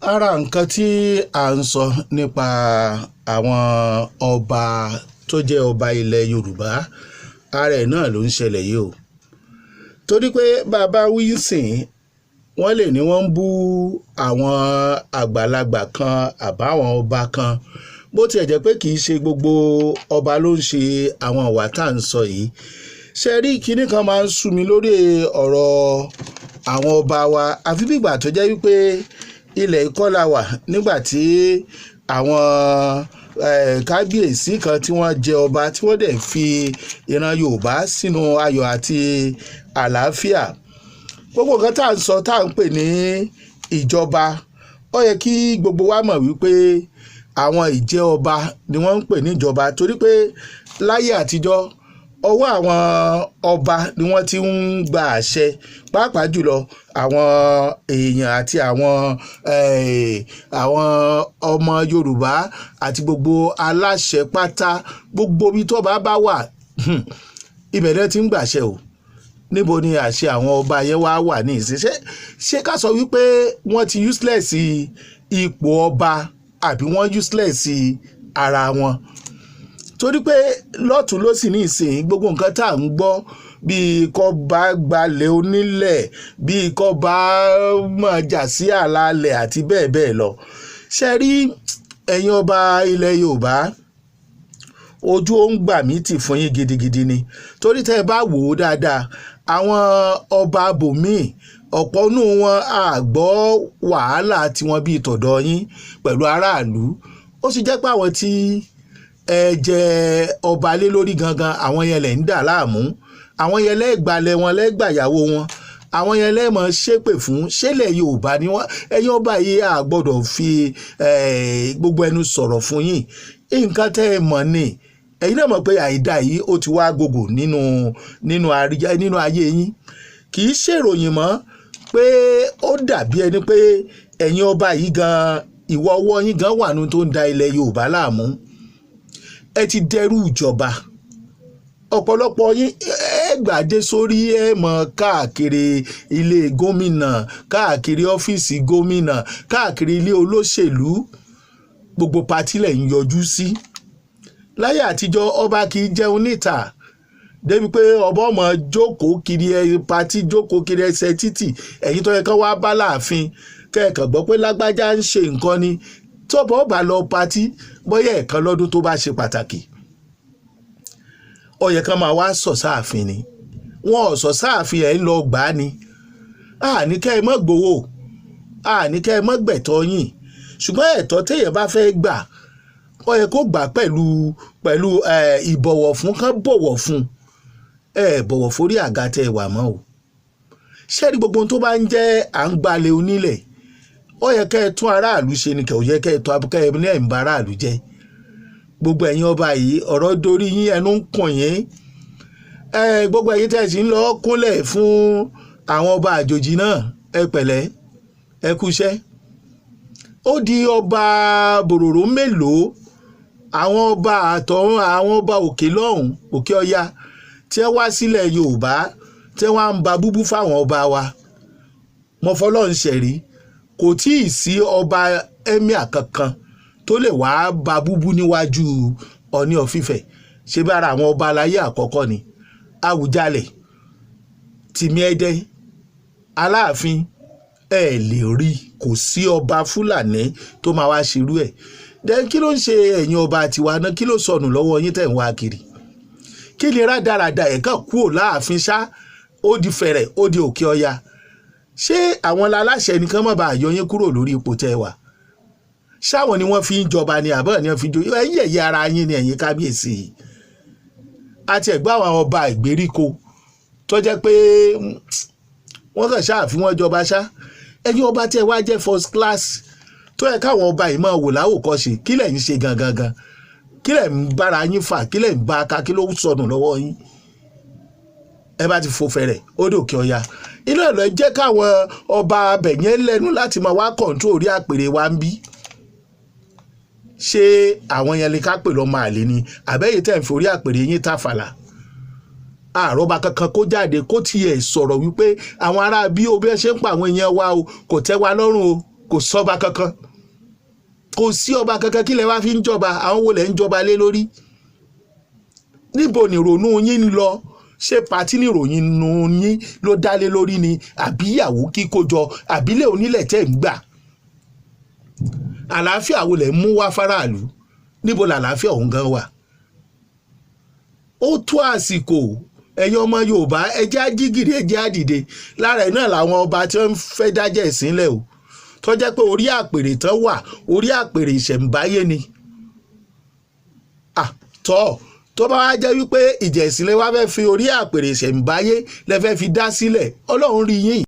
Ara nǹkan tí à ń sọ nípa àwọn ọba tó jẹ́ ọba ilẹ̀ Yorùbá, ara ẹ̀ náà ló ń ṣẹlẹ̀ yìí o. Torí pé bàbá Wilson, wọ́n lè ní wọ́n ń bú àwọn àgbàlagbà kan àbáwọn ọba kan, bó tiẹ̀ jẹ́ pé kì í ṣe gbogbo ọba ló ń ṣe àwọn ìwà tá à ń sọ yìí. Ṣe rí, kinní kan máa ń sú mi lórí ọ̀rọ̀ àwọn ọba wa, àfi bí ìgbà tó jẹ́ wípé ilẹ̀ ìkọlà wà nígbà tí àwọn kábíyèsí kan tí wọ́n jẹ ọba, tí wọ́n dẹ̀ fi ìran Yorùbá sínú ayọ̀ àti àlàáfíà. Gbogbo nǹkan tá à ń sọ, tá à ń pè ní ìjọba, ó yẹ kí gbogbo wa mọ̀ wípé àwọn ìjẹ́ ọba ni wọ́n ń pè ní ìjọba, torí pé láyé àtijọ́, ọwọ́ àwọn ọba ni wọ́n ti ń gba àṣẹ, pàápàá jùlọ àwọn èèyàn àti àwọn ọmọ Yorùbá àti gbogbo aláṣẹ pátá. Gbogbo ibi tó bá bá wà, ibẹ̀ náà ti ń gbàṣẹ o. Níbo ni àṣẹ àwọn ọba yẹn wá wà ní ìsìn? Ṣé ká sọ wípé wọ́n ti useless ipò ọba, àbí wọ́n useless ara wọn? Torí pé lọ́tún ló sì ní ìsìn, gbogbo nǹkan tá à ń gbọ́, bíi kó bá gbalẹ̀ onílẹ̀, bíi kó bá máa jà sí àlàálẹ̀ àti bẹ́ẹ̀ bẹ́ẹ̀ lọ. Ṣe rí, ẹ̀yin ọba ilẹ̀ Yorùbá, ojú ó ń gbà mí tì fún yín gidigidi ni, torí tẹ́ ẹ bá wò ó dáadáa, àwọn ọba bòmíì, ọ̀pọ̀ nù wọn àgbọ́ wàhálà tiwọn bíi tọ̀dọ̀ yín pẹ̀lú aráàlú. Ó sì jẹ́ pé àwọn tí ẹ jẹ ọba lé lórí gangan, àwọn yẹn lẹ̀ ń dà láàmú, àwọn yẹn lẹ́gbàlẹ̀ wọn, lẹ́gbàyàwó wọn, àwọn yẹn lẹ́mọ̀ ṣépè fún. Ṣẹlẹ̀ Yorùbá ni wọ́n. Ẹ̀yin ọba yìí, a gbọ́dọ̀ fi gbogbo ẹnu sọ̀rọ̀ fún yín. Nǹkan tẹ́ ẹ mọ̀ ni, ẹ̀yin náà mọ̀ pé àìdá yìí, ó ti wá gògò nínú ayé yín. Kì í ṣèròyìn mọ́ pé ó dàbí ẹni pé ẹ̀yin ọba yìí gan, ìwọ ọwọ́ yín gan wà nínú tó ń da ilẹ̀ Yorùbá láàmú. Ẹ ti dẹrú ìjọba. Ọ̀pọ̀lọpọ̀ yín, ẹ gbàdé sórí, ẹ mọ̀ káàkiri ilé gómìnà, káàkiri ọ́fíìsì gómìnà, káàkiri ilé olóṣèlú, gbogbo party lẹ̀ ń yọjú sí. Láyé àtijọ́, ọba kì í jẹun níta, débi pé ọba ọmọ jókòó kiri ẹ party, jókòó kiri ẹsẹ̀ títì. Ẹ̀yin tó yẹ kán wá bá láàfin, kẹ́ẹ̀kan gbọ́ pé lágbájá ń ṣe nǹkan ni. Tọ́bọ̀ ọba lọ party bóyá ẹ̀kan lọ́dún tó bá ṣe pàtàkì, ó yẹ kán máa wá sọ̀ sáàfin ni. Wọn ò sọ̀ sáàfin, ẹ̀ ń lọ gbà á ni. Àní kẹ́ ẹ mọ́ gbowó, àní kẹ́ ẹ mọ́ gbẹ̀tọ́ yín, ṣùgbọ́n ẹ̀tọ́ téèyàn bá fẹ́ gbà, ó yẹ kó gbà pẹ̀lú ìbọ̀wọ̀ fún, kán bọ̀wọ̀ fún. Ẹ bọ̀wọ̀ forí àga tẹ́ ẹ wà mọ́ o. Ṣẹ́ẹ́rì, gbogbo ohun tó bá ń jẹ́ à ń gbalẹ̀ onílẹ̀, ó yẹ kẹ́ ẹ tún aráàlú ṣe ni. Kẹ́ ò yẹ kẹ́ ẹ tún kẹ́ ẹ ní ẹ̀ ń ba aráàlú jẹ́. Gbogbo ẹ̀yin ọba yìí, ọ̀rọ̀ dorí yín, ẹnu ń kùn yín. Ẹ gbogbo ẹ̀yin tẹ́ ẹ sì ń lọ kúnlẹ̀ fún àwọn ọba àjòjì náà, ẹ pẹ̀lẹ́, ẹ kúṣẹ́. Ó di ọba bòròró mélòó, àwọn ọba àtọ̀hún, àwọn ọba òkè lọ́hùn, òkè ọya, tí ẹ wá sílẹ̀ Yorùbá, tí wọ́n á ń ba búbú fáwọn ọba wa. Mo fọlọ́run ṣẹ̀rí, kò tí ì sí ọba emir kankan tó lè wàá ba búbú níwájú Ọọ̀ni of Ifẹ̀. Ṣé bára àwọn ọba aláyé àkọ́kọ́ ni Àwùjalẹ̀, Tìmí Ẹdẹ, Aláàfin, ẹ lè rí, kò sí ọba Fúlàní tó máa wá ṣerú ẹ̀. Then kí ló ń ṣe ẹ̀yin ọba tiwa náà? Kí ló sọnù lọ́wọ́ yín tẹ̀ ń wá kiri? Kí ni rádaràda ẹ̀ kàn kúrò láàfin ṣá, ó di fẹ̀rẹ̀, ó di òkè ọya? Ṣé àwọn aláṣẹ nìkan má bàa yọ yín kúrò lórí ipò tẹ́ wà? Ṣáwọn ni wọ́n fi ń jọba ni, àbọ̀ ni wọ́n fi ń jọba? Ẹ̀yìn ẹ̀yẹ ara yín ni ẹ̀yin kábíyèsí àti ẹ̀gbọ́n àwọn ọba ìgbèríko tó jẹ́ pé wọ́n kàn ṣáà fi wọ́n jọba ṣá. Ẹ̀yin ọba tí ẹ wá jẹ́ first class, tó yẹ káwọn ọba yìí máa wò láwòkọ́ṣe, kí lẹ̀ ń ṣe gangan gan? Kí lẹ̀ ń bára yín fà? Kí lẹ̀ ń bá a ká? Kí ló sọnù lọ́wọ́ yín? Ẹ bá ti fò fẹ̀rẹ̀, ó dòkè ọya. Iná ẹ̀ lọ jẹ́ káwọn ọba abẹ̀yẹn lẹ́nu láti máa wá control orí àpèrè wa ń bí. Ṣé àwọn yẹn lè ká pè lọ́mọ àlè ni, àbẹ́yẹ tẹ̀ ń forí àpèrè yín tàfàlà? Àròbá kankan kó jáde kó tiẹ̀ sọ̀rọ̀ wípé àwọn ará bí o bí ẹ ṣe ń pa àwọn èèyàn wa o, kò tẹ́ wa lọ́rùn o. Kò sọ́ba kankan, kò sí ọba kankan. Kí lẹ wá fi ń jọba? Àwọn wo lẹ ń jọba lé lórí? Níbo ni ìrònú yín ń lọ? Ṣé party ní ìròyìn nù yín ló dá lé lórí ni, àbí ìyàwó kíkójọ, àbílẹ̀ onílẹ̀ tẹ̀ ń gbà? Àlàáfíà wo lẹ̀ ń mú wá fáráàlú? Níbo làlàáfíà òun gan wà? Ó tó àsìkò, ẹ̀yin ọmọ Yorùbá, ẹ jẹ́ á jí gìrì, ẹ jẹ́ á dìde. Lára ẹ̀ náà làwọn ọba tí wọ́n fẹ́ dájẹ́ ìsínlẹ̀ o, tó jẹ́ pé orí àpèrè tán wà, orí àpèrè ìṣẹ̀ǹbáyé ni. Tọ́ tó bá wá jẹ́ wípé ìjẹ̀sílẹ̀ wá fẹ́ fi orí àpèrè ìṣẹ̀ǹbáyé lẹ fẹ́ fi dá sílẹ̀, Ọlọ́run rí yín.